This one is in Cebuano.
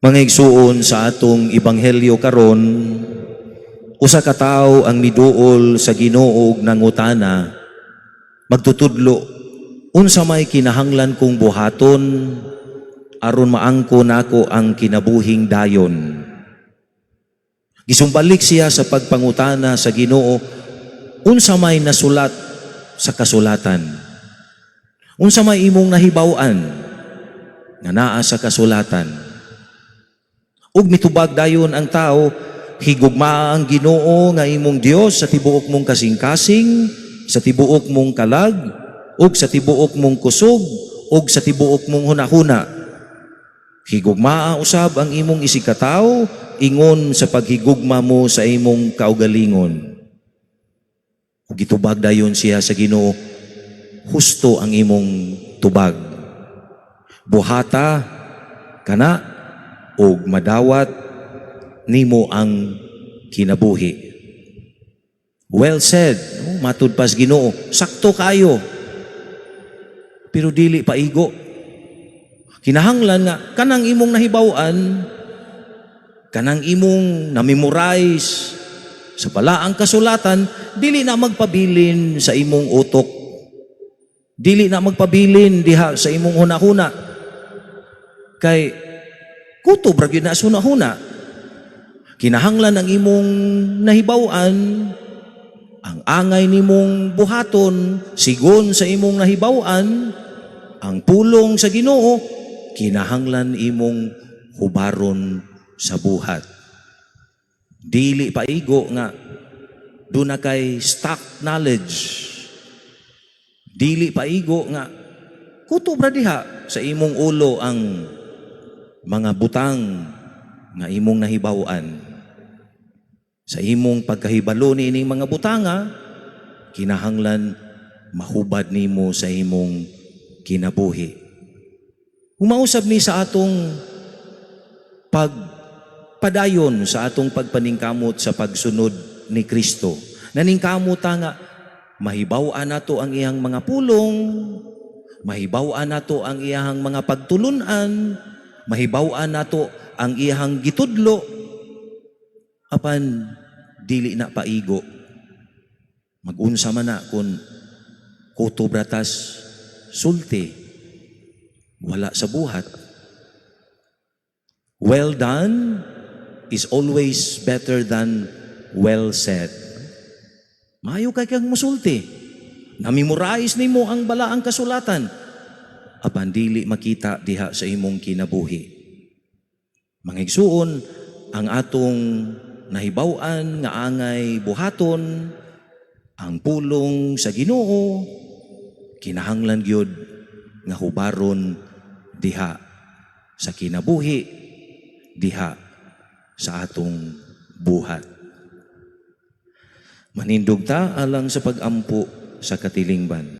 Mga igsuon, sa atong ebanghelyo karon, usa ka tawo ang miduol sa Ginoo ug nangutana, "Magtutudlo, unsa may kinahanglan kong buhaton aron maangko nako ang kinabuhing dayon?" Gisumbalik siya sa pagpangutana sa Ginoo, "Unsa may nasulat sa kasulatan? Unsa may imong nahibaw-an nga naa sa kasulatan?" Ug mitubag dayon ang tao, "Higugmaa ang Ginoo nga imong Dios sa tibuok mong kasing-kasing, sa tibuok mong kalag, ug sa tibuok mong kusog, ug sa tibuok mong hunahuna. Higugmaa usab ang imong isigkatawo ingon sa paghigugma mo sa imong kaugalingon." Ug gitubag dayon siya sa Ginoo, "Husto ang imong tubag. Buhata kana ug madawat nimo ang kinabuhi." "Well said," no? Matud pas Ginoo, "Sakto kayo." Pero dili paigo. Kinahanglan nga kanang imong nahibaw-an, kanang imong na-memorize sa balaang kasulatan, dili na magpabilin sa imong utok. Dili na magpabilin diha sa imong hunahuna. Kay kutob ra gyud na sa hunahuna. Kinahanglan ang imong nahibaw-an, ang angay nimong buhaton sigon sa imong nahibaw-an, ang pulong sa Ginoo, kinahanglan imong hubaron sa buhat. Dili paigo nga duna kay stock knowledge. Dili paigo nga kutob ra diha sa imong ulo ang mga butang nga imong nahibaw-an. Sa imong pagkahibalo niining mga butanga, kinahanglan mahubad nimo sa imong kinabuhi. Humausab ni sa atong pagpadayon sa atong pagpaningkamot sa pagsunod ni Kristo. Naningkamot ta nga mahibaw-an nato ang iyang mga pulong, mahibaw-an nato ang iyang mga pagtulunan, mahibaw-an nato ang iyang gitudlo, apan dili na paigo. Magunsa man na kung kutob ra tas sulti, wala sa buhat. Well done is always better than well said. Maayo kay kang musulti. Na-memorize nimo ang balaang kasulatan. Apan dili makita diha sa imong kinabuhi. Mga igsuon, ang atong nahibaw-an nga angay buhaton, ang pulong sa Ginoo, kinahanglan gyud nga hubaron diha sa kinabuhi, diha sa atong buhat. Manindog ta alang sa pag-ampo sa katilingban.